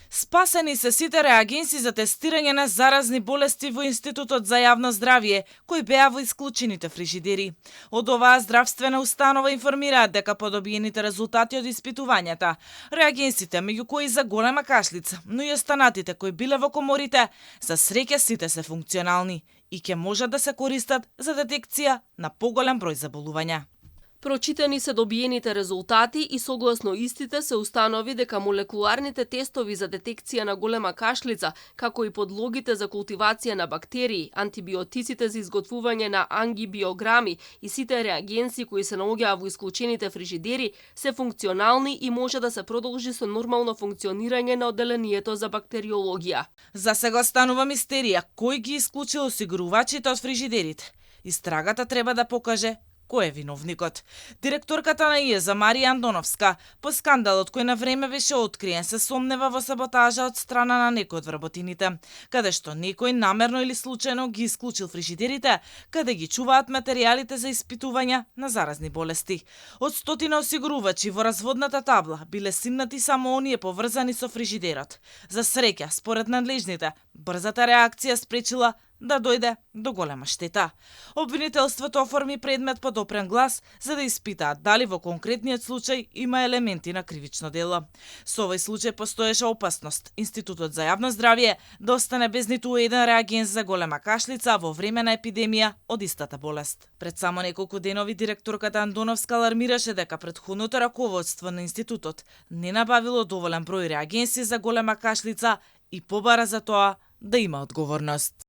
Спасени се сите реагенси за тестирање на заразни болести во Институтот за јавно здравје, кои беа во исклучените фрижидери. Од оваа здравствена установа информираат дека по добиените резултати од испитувањата, реагенсите меѓу кои за голема кашлица, но и останатите кои биле во коморите, за среќа сите се функционални и ќе можат да се користат за детекција на поголем број заболувања. Прочитани се добиените резултати и согласно истите се установи дека молекуларните тестови за детекција на голема кашлица, како и подлогите за култивација на бактерии, антибиотиците за изготвување на ангибиограми и сите реагенси кои се наоѓаа во исклучените фрижидери се функционални и може да се продолжи со нормално функционирање на одделението за бактериологија. За сега останува мистерија кој ги исклучил осигурувачите од фрижидерите. Истрагата треба да покаже кој е виновникот. Директорката на ИЕЗ Марија Андоновска по скандалот кој на време беше откриен се сомнева во саботажа од страна на некој од вработините, каде што некој намерно или случајно ги исклучил фрижидерите, каде ги чуваат материјалите за испитувања на заразни болести. Од стотина осигурувачи во разводната табла биле симнати само оние поврзани со фрижидерот. За среќа, според надлежните, брзата реакција спречила да дојде до голема штета. Обвинителството оформи предмет под опрен глас за да испитаат дали во конкретниот случај има елементи на кривично дело. Со овој случај постоеше опасност Институтот за јавно здравје да остане без ниту еден реагенс за голема кашлица во време на епидемија од истата болест. Пред само неколку денови директорката Андоновска алармираше дека претходното раководство на институтот не набавило доволен број реагенси за голема кашлица и побара за тоа да има одговорност.